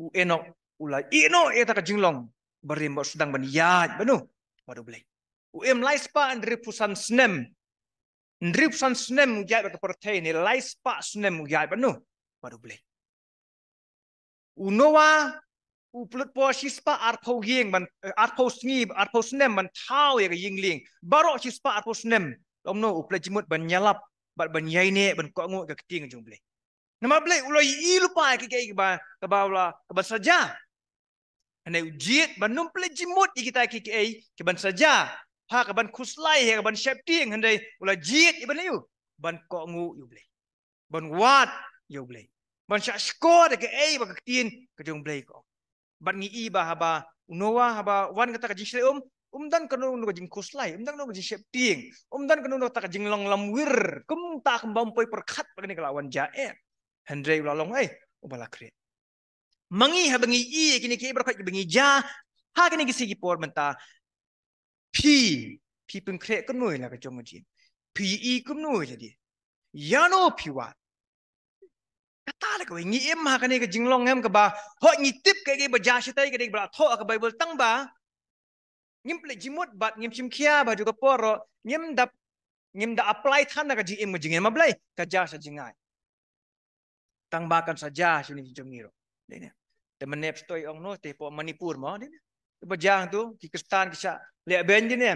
u Enok u la ïeh noh ïa kata ka jinglong barim bad u sdang ban ïaid bad no? Bad U Blei. U im lai spah hynriewphew san snem. Hynriewphew san snem u ïaid bad ka pyrthei ne lai spah snem u ïaid bad no? Bad U Blei. U Noah u pynlut por shispah arphew ïing ban, eh, arphew sngi, arphew snem ban thaw ïa ka ïing lieng. Baroh shispah arphew snem, la ong no, u pynlut jingmut ban ïalap bad ban ïaineh, ban kohnguh ïa ka ktien ka jong U Blei. Namar U Blei u la ïohi lypa ïa kiei kiei kiba, kiba u la, kiban sa jia. Hynrei u jied ban ym pynleit jingmut ïa kita kiei kiei kiban sa jia, ha kaban khuslai, ha kaban sheptieng, hynrei u la jied ïa ban ïoh, ban kohnguh ïa U Blei, ban wad ïa U Blei, ban shahshkor ïa kaei ba ka ktien ka jong U Blei ka ong. Bad ngi i ba haba u Noah haba wan kata ka jingshlei um, um don kano kano ka jingkhuslai, um don kano ka jingsheptieng, um don kano kano kata ka jinglong lamwir kumta kumba um poi pyrkhat ba kane ka la wan jia eh. Hynrei u la long, eh, uba la khreh. Ma ngi haba ngi i ïa kine kiei baroh kiba ngi jia ha kine ki sngi ki por mynta, phi, phi pynkhreh kumno ïa la ka jong ka jingim? Phi i kumno ïa lade? Ïano phi wad? Kata la kawei, ngi im ha kane ka jinglong em kaba, hooid, ngi tip kaei kaei ba jia shatai, kaei kaei ba la thoh ha ka Baibl, tang ba ngim pynleit jingmut bad ngim shim khia ba ha kajuh ka por ruh ngim da, ngim da apply than ha ka jingim ka jingim. Ma balei? Ka jia sha jngai. Tang ba kan sa jia shane jong ngi ruh. Dei ne. Te mynne pastoi ong noh, te hapoh Manipur mo, dei ne. Te ba jia hangto, ki Khristan ki shah leh beiñ, dei ne.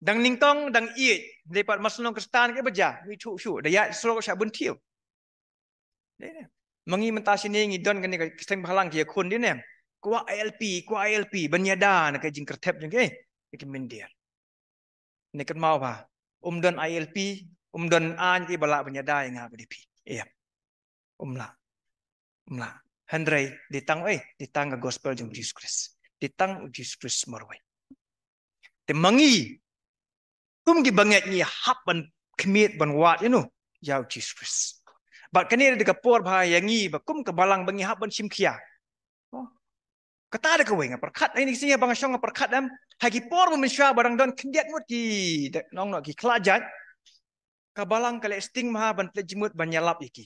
Dang nyngkong, dang ïeit, dei pat mar shu long Khristan ki ba jia, ngi shu shu, da ïaid surok shah bun thiew. Dei ne. Ma ngi mynta shane ngi don kane ka seng bhalang ki ïakhun, dei ne. Kwah I L P, kwah I L P, ban ïada na ka jingkyrthep jong ki, eh, ki myndier. Ne kynmaw ba um don I L P, um don aiñ kiba lah ban ïada ïa nga bad ïa phi. Ïa. Um lah. Um lah. Hynrei dei tang, eh, dei tang ka gospel jong Jesus Christ. Dei tang u Jesus Christ marwei. Te ma ngi kum ki bangeit ngi hap ban khmied ban wad ïano, ïa u Jesus Christ. Bad kane dei ka por ba ïa ngi ba kum ka balang ba ngi hap ban shim khia. Oh. Kata dei kawei, nga pyrkhat, ha kine ki sngi ba nga shong nga pyrkhat em, ha ki por ba mynshuwa ba dang don khyndiat ngut ki, da, nong noh, ki khlajat, ka balang ka leh sting bha ban pynleit jingmut ban ïalap ïa ki.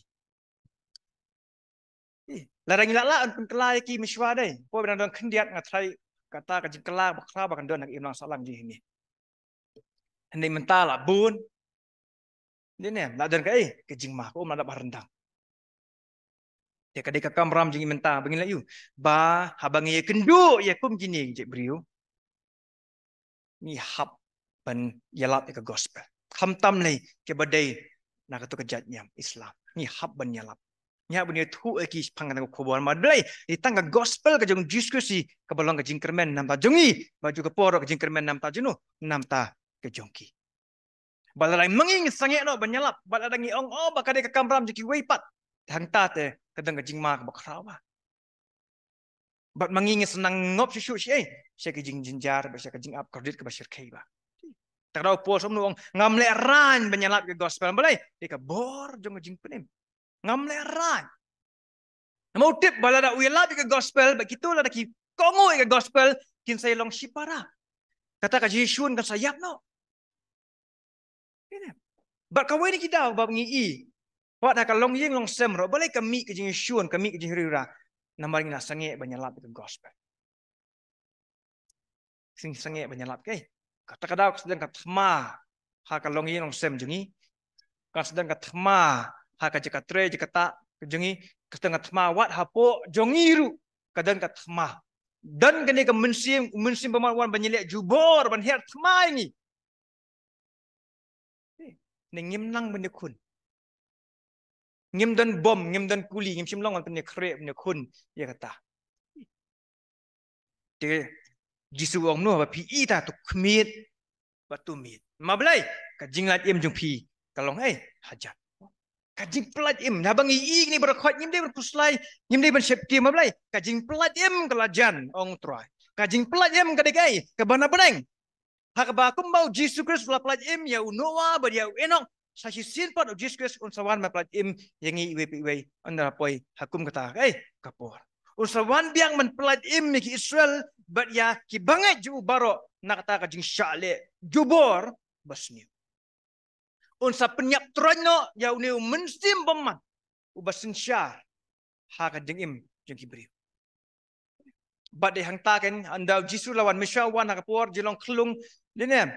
Ih, lada ngi lah lah ban pynkylla ïa ki mynshuwa dei, por ba dang don khyndiat, nga tharai kata ka jingkylla bakhraw ba kan don ha ka imlang sahlang jong ngi. Hynrei mynta la bun. Dei ne, la don kaei, ka jingma, ka um la dap ha ryndang. Te ka dei ka kamram jong ngi mynta ba ngin lah ïoh, ba haba ngi ïakynduh ïa kum kine ki jaitbynriew, ngi hap ban ïalap ïa ka gospel. Khamtam lei kiba dei na kato ka jaitniam Islam, ngi hap ban ïalap. Ngi hap ban ïathuh ïa ki shaphang kata ka khubor. Ma balei? Dei tang ka gospel ka jong Jesus Christ kaba long ka jingkyrmen namar jong ngi, bad ha kajuh ka por ka jingkyrmen namar jong no, namar ka jong ki. Bad lada ma ngi ngi sangeh noh ban ïalap, bad lada ngi ong, oh, ba ka dei ka kamram jong kiwei pat, hangta te ka don ka jingma kaba khraw bha. Bad ma ngi ngi sa nang ngop shuh shuh sha, eh, sha ka jingjynjar bad sha ka jingap kordit kaba shyrkhei bha. Te ka daw Paul u ong, ngam lehraiñ ban ïalap ïa ka gospel. Balei? Dei ka bor jong ka jingpynim. Ngam lehraiñ. Namar u tip ba lada u ïalap ïa ka gospel, ba kito lada ki kohnguh ïa ka gospel, kin sa ïalong shipara. Kata ka jingshun kan sa ïap noh. Ine. Bad kawei na ki daw ba ngi i, wat ha ka longïing longsem ruh, balei ka mih ka jingshun, ka mih ka jingriewra? Namar ngi la sangeh ban ïalap ïa ka gospel. Sing sangeh ban ïalap, eh. Kata ka daw ka sdang ka thma ha ka longïing longsem jong ngi. Ka sdang ka thma ha ka jaka trei jaka tah jong ngi. Ka sdang ka thma wat hapoh jong ngi ruh ka don ka thma. Don kane ka mynsiem, mynsiem bymman wan ban ïaleh jubor, ban hiar thma ïa ngi. Eh, ne ngim nang ban ïakhun. Ngim don bom, ngim don kuli, ngim shym long ban pynïakhreh, pynïakhun ïa kata. Te Jisu u ong noh, ba phi i ta, to khmied bad to mied. Ma balei? Ka jinglait im jong phi ka long, eh, hajan. Ka jingpyllait im, haba ngi i kine baroh khoit, ngim dei ban khuslai, ngim dei ban sheptieng. Ma balei? Ka jingpyllait im ka la jan, ong u Trai. Ka jingpyllait im ka dei kaei? Kaba na bneng. Ha kaba kumba u Jisu Khrist u la pyllait im ïa u Noah bad ïa u Enok, sa shisien pat u Jisu Khrist un sa wan ban pyllait im ïa ngi iwei pa iwei, ynda la poi ha kum kata, eh, ka por. Un sa wan biang ban pyllait im ïa ki Israel bad ïa ki bangeit jong u baroh na kata ka jingshah leh jubor basniew. Un sa pynïap troiñ noh ïa une u mynsiem bymman uba synshar ha ka jingim jong ki briew. Bad dei hangta kein, ynda u Jisu la wan, mynshuwa wan ha ka por jinglong khyllung, dei ne.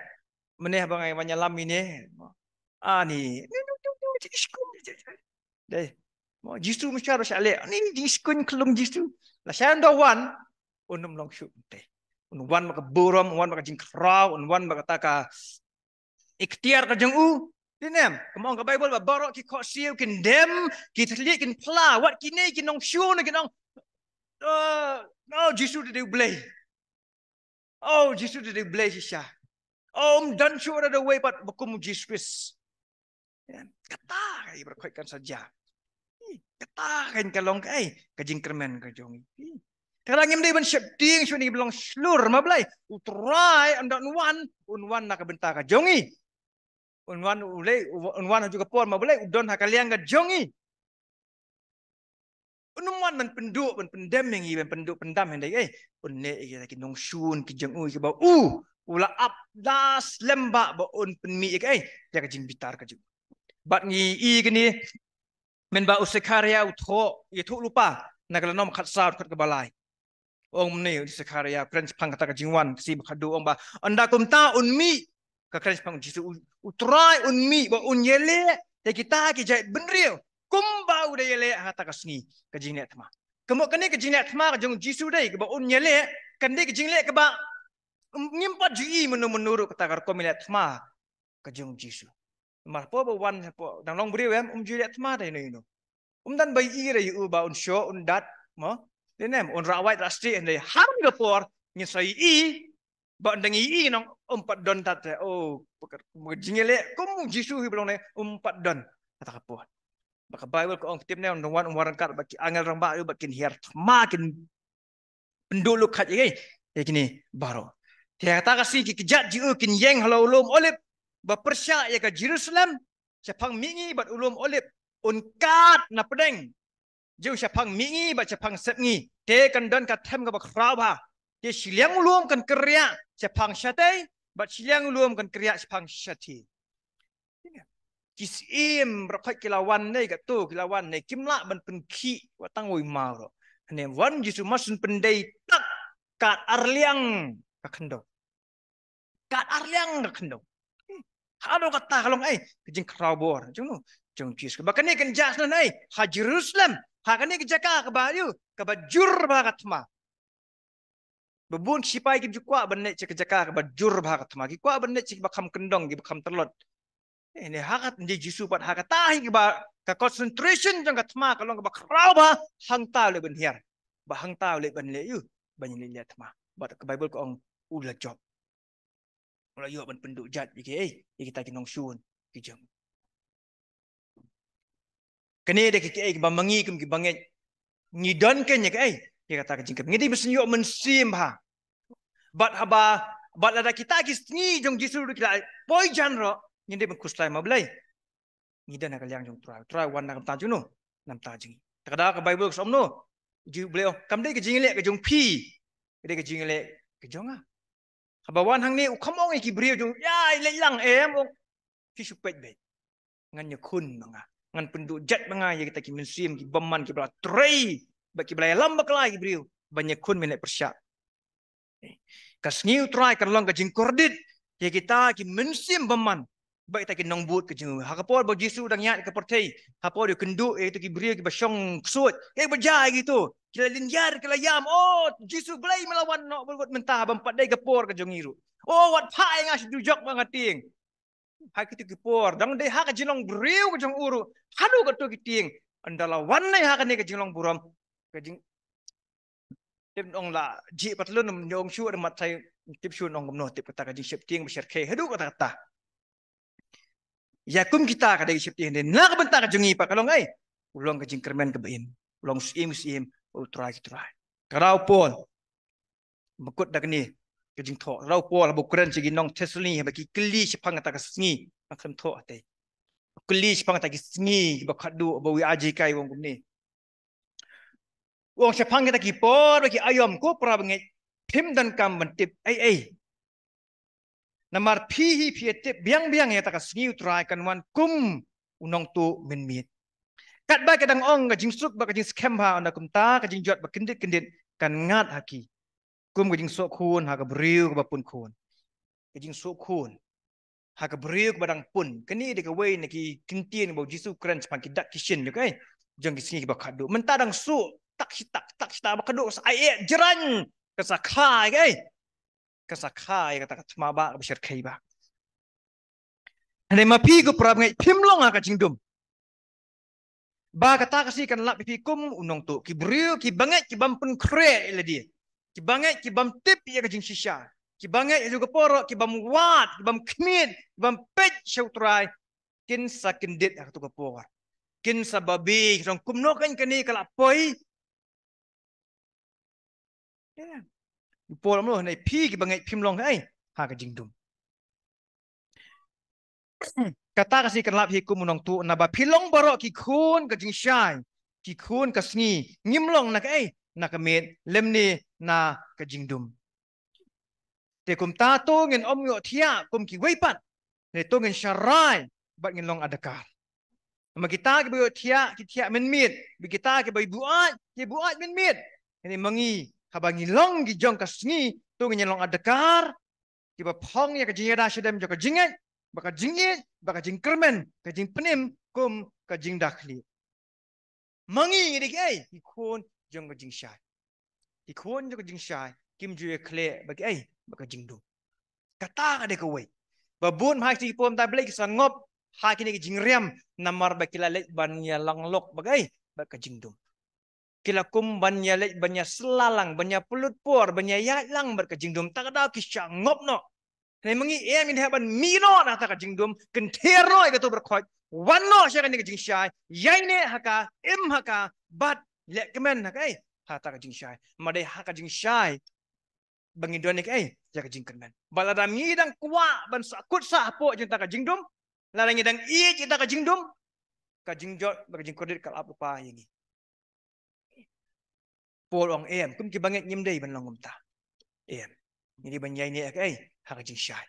Mynne haba ngi wan ïalam ine, ani, dei. Mo, Jisu mynshuwa ruh shah leh, ani, jingshkuñ khyllung Jisu. Lashai ynda wan, un ym long shuh kumtei. Un wan bad ka burom, un wan bad ka jingkhraw, un wan bad kata ka iktiar ka jong u, Dei ne em, kumba ong ka Baibl ba baroh ki khohsiew kin dem, ki thylliej kin phla, wat kine ki nongshun kin ong, "Oh, oh, Jisu te dei U Blei. Oh, Jisu te dei U Blei shisha. Oh, um don shuh da uwei pat ba kum U Jisu Khrist." Kata ka i baroh khoit kan sa jia. Kata kan ka long ka, eh, ka jingkyrmen ka jong i. Te lada ngim dei ban sheptieng shuh ïa ki ba long shlur, ma balei? U Trai ynda un wan, un wan na ka bynta ka jong i. Un wan u lei, un wan ha ju ka por, ma balei? U don ha ka liang ka jong i. Un ym wan ban pynduh, ban pyndem ïa ngi, ban pynduh pyndam hynrei, eh, un leh ïa ki nongshun ki jong u, ki ba u, u la ap da slem ba, ba un pynmih ïa ki, eh, ïa ka jingbitar ka jong u. Bad ngi i kane, mynba u Sekharia u thoh, ïathuh lypa, na ka lynnong khatsaw, khat kaba lai. Ong mynne u Sekharia, kren shaphang kata ka jingwan ka sngi ba khatduh, ong ba, ynda kumta un mih, ka kren shaphang U Jisu, u, U Trai un mih ba un ïaleh ïa kita ki jaitbynriew kumba u da ïaleh ha kata ka sngi ka jingleh thma. Kumno kane ka jingleh thma ka jong U Jisu dei kaba un ïaleh, kan dei ka jingleh kaba, um, ngim pat ju i mynno mynno ruh kata ka rukom ïaleh thma ka jong U Jisu. Namar hapoh ba wan hapoh dang long briew em, um ju ïaleh thma da ïano ïano. Um don ba i ïa u ba un shoh, un dat, mo. Dei ne em, un rah wait rah stieh, hynrei ha kane ka por ngin sa i ba ynda ngi i nong um pat don tat te. Oh, ka jingïaleh kum U Jisu hi ba long ne um pat don. Kata ka por ba ka Baibl ka ong, tip ne, ynda wan, um wan ryngkat bad ki angel rangbah ïa u, bad kin hiar thma, kin pynduh lukhait ïa ki, ïa kine baroh. Te ha kata ka sngi ki kjat jong u kin ïeng halor u lum Olib ba pyrshah ïa ka Jerusalem, shaphang mihngi bad u lum Olib un kad na pdeng jong shaphang mihngi bad shaphang sepngi. Te kan don ka them kaba khraw bha. Te shiliang u lum kan kyrriah shaphang shatei, bad shiliang u lum kan kyrriah shaphang shathie. Ki syiem baroh khoit ki la wan ne katto, ki la wan ne, kim lah ban pynkhih wat tang wei maw ruh. Hynrei wan Jisu, mar shu pyndei tat, kad arliang ka khyndew. Kad arliang ka khyndew. Haduh katta ka long, eh, ka jingkhraw bor jong u, jong Jisu. Ba kane kan jia shuh ne, eh, ha Jerusalem, ha kane ka jaka kaba ïoh, kaba jur bha ka thma. Ba bun ki shipai kim ju kwah ban leit sha ka jaka kaba jur bha ka thma. Ki kwah ban leit sha kiba kham kyndong, kiba kham tlot. Eh, ne ha kata U Jisu pat ha kata hi kaba ka concentration jong ka thma ka long kaba khraw bha, hangta u leit ban hiar. Ba hangta u leit ban leh ïa u, ban leit leh thma. Bad ka Baibl ka ong u la jop. U la ïoh ban pynduh jait ïa ki, eh, ïa kita ki nongshun ki jong u. Kane dei ki, ki, eh, kiba ma ngi kum kiba ngeit. Ngi don kein ïa ki, eh, ïa kata ka jingkyrmen. Ngi dei ban ïoh mynsiem bha. Bad haba, bad lada kita ki sngi jong U Jisu ruh ki la poi jan ruh, ngi dei ban khuslai, ma balei? Ngi don ha ka liang jong U Trai. U Trai u wan na ka bynta jong no, na ka bynta jong ngi. Te ka da ka Baibl ka ong kumno? Ju Blei, kam dei ka jingïaleh ka jong phi, ka dei ka jingïaleh ka jong nga. Haba wan hangne u kham ong ïa ki briew jong u, ïa, leit lang, em, ong. Phi shu peit beit. Ngan ïakhun ma nga. Ngan pynduh jait ma nga ïa kita ki mynsiem, ki bymman, kiba la trei bad kiba la ïalam bakla ïa ki briew. Ban ïakhun, ban leh pyrshah. Ka sngi U Trai kan long ka jingkordit ïa kita ki mynsiem bymman bad kita ki nongbud ka jong u. Ha ka por ba U Jisu u dang ïaid ha ka pyrthei, ha ka por u kynduh ïa kito ki briew kiba shong ksuid, kiba jia ïa kito, ki la lynñiar, ki la ïam, "Oh, Jisu, balei me la wan noh bad mynta, bym pat dei ka por ka jong ngi ruh? Oh, wat phah ïa nga sha dujok ba nga tieng." Ha kito ki por, dang dei ha ka jinglong briew ka jong u ruh, haduh kato ki tieng. Ynda la wan ne ha kane ka jinglong burom, ka jing, tip ong la jih patlun, ong shu da mat thai, tip shu ong kumno, tip kata ka jingsheptieng ba shyrkhei haduh katta katta. Ïa kum kita ka dei ka sheptieng, dei na ka bynta ka jong ngi pat ka long, eh, u long ka jingkyrmen kaba im, u long u Syiem ki syiem, u Trai ki trai. Ka da u Paul ba kut da kane ka jingthoh. Ka da u Paul haba u kren sha ki nong Thessaloni, haba ki kylli shaphang kata ka sngi, ba khlem thoh hangtei. Kylli shaphang kata ki sngi ba khadduh, ba u ïa ai jinghikai, u ong kumne. U ong shaphang kita ki por bad ki aïom, ko para bangeit, phim donkam ban tip ei ei. Namar phi hi phi ïa tip biang biang ïa kata ka sngi U Trai kan wan kum u nongtuh mynmiet. Katba ki dang ong ka jingsuk bad ka jingskhem bha, ynda kumta ka jingjot ba kyndit kyndit kan ngat ha ki. Kum ka jingsuk khun ha ka briew kaba pun khun. Ka jingsuk khun ha ka briew kaba dang pun. Kane dei kawei na ki kyntien ba U Jisu u kren shaphang ki dak ki shin, okay? Jong ki sngi kiba khadduh. Mynta dang suk, tak shi tak, tak shi tak, ba khadduh ka sa ai eh jrang, ka sa kha, okay? Ka sa kha ïa kata ka thma ba, kaba shyrkhei ba. Hynrei ma phi ko para bangeit phim long ha ka jingdum. Ba kata ka sngi kan lap ïa phi kum u nongtuh. Ki briew ki bangeit ki bym pynkhreh ïa lade. Ki bangeit ki bym tip ïa ka jingshisha. Ki bangeit ha kato ka por ki bym wad, ki bym khmied, ki bym peit sha U Trai. Kin sa kyndit ha kato ka por. Kin sa babe, ki ong kumno kan kane ka la poi. Ïa. U Paul u ong hynrei phi ki bangeit phim long ha ka jingdum. Kata ka sngi kan lap ïa phi kum u nongtuh, naba phi long baroh ki khun ka jingshai, ki khun ka sngi, ngim long na kaei, na ka miet, lymne na ka jingdum. Te kumta to ngin ym ïohthiah kum kiwei pat. Te to ngin sharai bad ngin long adakar. Namar kita kiba ïohthiah, ki thiah mynmiet, bad kita kiba buaid, ki buaid mynmiet. Hynrei ma ngi, haba ngi long ki jong ka sngi, to ngin long adakar, kiba phong ïa ka jingïada shadem jong ka jingngeit, bad ka jingïeit, bad ka jingkyrmen, ka jingpynim, kum ka jingdakhlieh. Ma ngi ngi dei kiei, ki khun jong ka jingshai. Ki khun jong ka jingshai, kim ju ïakhleh bad kiei, bad ka jingdum. Kata ka dei kawei. Ba bun ha ki por mynta Blei ki sa ngop ha kine ki jingriam namar ba ki la leit ban ïalang lok bad kiei, bad ka jingdum. Ki la kum ban ïaleit ban ïasylla lang, ban ïapynlut por, ban ïaïaid lang bad ka jingdum. Ta ka daw ki shah ngop noh. Hynrei ma ngi em, ngin hap ban mih noh na kata ka jingdum, kynther noh ïa kato ba khot, wan noh sha kane ka jingshai, ïaineh ha ka, im ha ka, bad leh kmen ha ka, eh, ha kata ka jingshai. Ma dei ha ka jingshai ba ngi don ïa ka, eh, ïa ka jingkyrmen. Bad lada ngi dang kwah ban sahkut sah hapoh jong kata ka jingdum, lada ngi dang ïeit ïa kata ka jingdum, ka jingjot bad ka jingkordit ka la ap lypa ïa ngi. Paul u ong em, kum ki bangeit ngim dei ban long kumta. Em. Ngi dei ban ïaineh ha ka, eh, ha ka jingshai.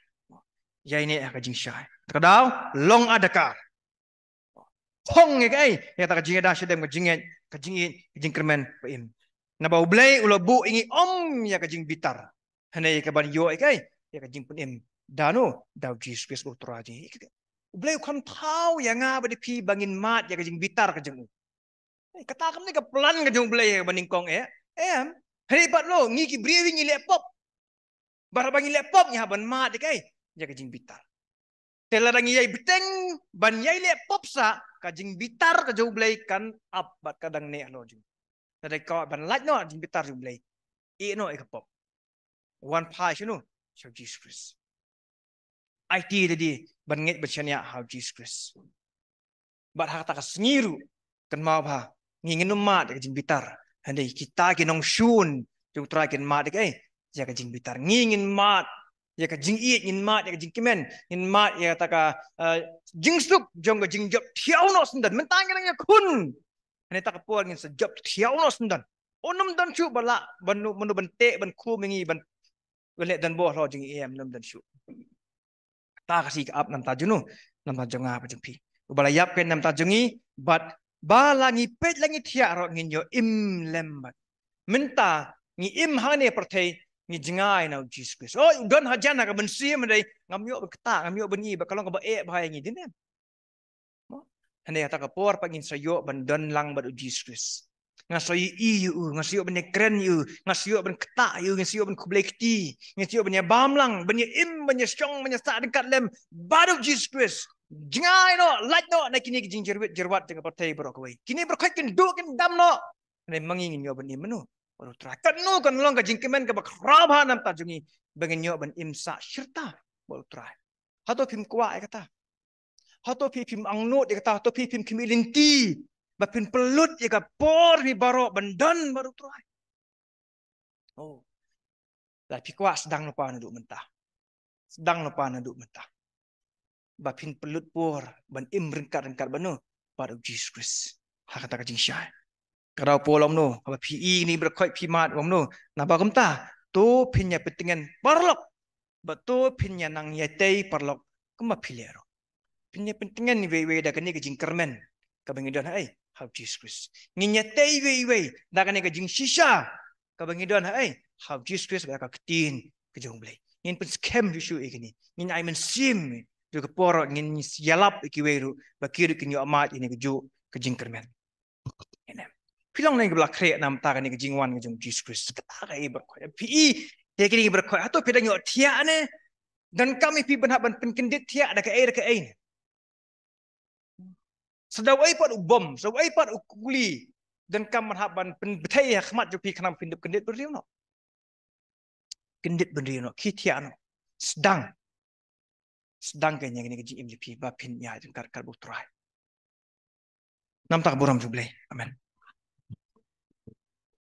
Ïaineh ha ka jingshai. Ta ka daw, long adakar. Phong ïa ka, eh, ïa kata ka jingïada shadem, ka jingngeit, ka jingïeit, ka jingkyrmen ba im. Naba U Blei u la buh ïa ngi ym ïa ka jingbitar. Hynrei ïa ka ban ïoh ïa ka, eh, ïa ka jingpynim da uno, da U Jisu Khrist U Trai jong ngi. U Blei u kham thaw ïa nga bad ïa phi ba ngin mad ïa ka jingbitar ka jong u. Eh, kata kam dei ka plan ka jong U Blei ha kaba nyngkong eh. Em. Hynrei pat lo, ngi ki briew ngi leh pop. Bad haba ngi leh pop ngi hap ban mad ïa ka, eh, ïa ka jingbitar. Te lada ngi ïai bteng ban ïai leh pop sah, ka jingbitar ka jong U Blei kan ap bad ka dang neh halor jong ngi. Lada ka ban lait noh jingbitar jong U Blei, ïeh noh ïa ka pop. Wan phai shano? Sha U Jisu Khrist. Aiti lade ban ngeit ban shaniah ha U Jisu Khrist. Bad ha kata ka sngi ruh, kynmaw ba ngi ngin ym mad ïa ka jingbitar. Hynrei kita ki nongshun jong U Trai kin mad ïa ka, eh, ïa ka jingbitar. Ngi ngin mad ïa ka jingïeit, ngin mad ïa ka jingkmen, ngin mad ïa kata ka, eh, jingsuk jong ka jingjop thiaw noh syndon. Mynta ngi dang ïakhun. Hynrei kata ka por ngin sa jop thiaw noh syndon. Ym don shuh ba lah ban, ban, ban teh, ban khum ïa ngi, ban, ban leh donbor halor jong ngi, em, ym don shuh. Kata ka sngi ka ap na ka bynta jong uno, na ka bynta jong nga bad jong phi. Uba la ïap keiñ na ka bynta jong ngi, bad ba la ngi peit la ngi thiah ruh ngin ïoh im lem bad. Mynta ngi im hangne pyrthei, ngi jngai na U Jisu Khrist. Oh, u don hajan ha ka mynsiem, hynrei ngam ïoh ban ktah, ngam ïoh ban ïohi, ba ka long kaba eh bha ïa ngi, dei ne em? Mo? Hynrei kata ka por pat ngin sa ïoh ban don lang bad U Jisu Khrist. Nga sa ïohi ïa u, nga sa ïoh ban ïakren ïa u, nga sa ïoh ban ktah ïa u, nga sa ïoh ban khublei kti, nga sa ïoh ban ïabam lang, ban ïa im, ban ïashong, ban ïasah ryngkat lem bad U Jisu Khrist. Jngai noh, lait noh na kine ki jingjyrwit jyrwat jong ka pyrthei baroh kawei. Kine baroh kin duh kin dam noh. Hynrei ma ngi ngin ïoh ban im mano? Bad U Trai. Kano kan long ka jingkmen kaba khraw bha na ka bynta jong ngi ba ngin ïoh ban im sah shirta bad U Trai? Hato phim kwah ïa kata? Hato phi phim angnud ïa kata? Hato phi phim khmih lynti ba phin pynlut ïa ka por phi baroh ban don bad U Trai? Oh. Lada phi kwah, sdang lypa naduh mynta. Sdang lypa naduh mynta. Ba phin pynlut por ban im ryngkat ryngkat bad uno, bad U Jisu Khrist ha kata ka jingshai. Ka daw Paul u ong kumno, haba phi ïohi ïa kine ki briew khot phi mad, u ong kumno? Naba kumta to phin ïa pyntngen paralok, bad to phin ïa nang ïatei paralok kumba phi leh ruh. Phin ïa pyntngen iwei iwei da kane ka jingkyrmen kaba ngi don ha ei, ha U Jisu Khrist. Ngin ïatei iwei iwei da kane ka jingshisha kaba ngi don ha ei, ha U Jisu Khrist, bad ka ktien ka jong U Blei. Ngin pynskhem shuh shuh ïa kine. Ngin ai mynsiem, ïa ka por ngin ïalap ïa kiwei ruh ba ki ruh kin ïoh mad ïa kane kajuh ka jingkyrmen. Amen. Phi long na kaba la khreh na ka bynta kane ka jingwan ka jong U Jisu Khrist? Kata ka ei baroh khoit. Phi i te kine baroh khoit, hato phi dang ïoh thiah ne? Donkam ïa phi ban hap ban pynkyndit thiah da kaei da kaei ne? Sa da u ai pat u bom, sa da u ai pat u kuli. Donkam ban hap ban pynbthei ha khmat jong phi khnang phin dup kyndit bynriew noh. Kyndit bynriew noh, khie thiah noh. Sdang. Sdang ka ïa kane ka jingim jong phi ba phin ïa jingkyrkhu bad U Trai. Namar ka burom jong U Blei. Amen.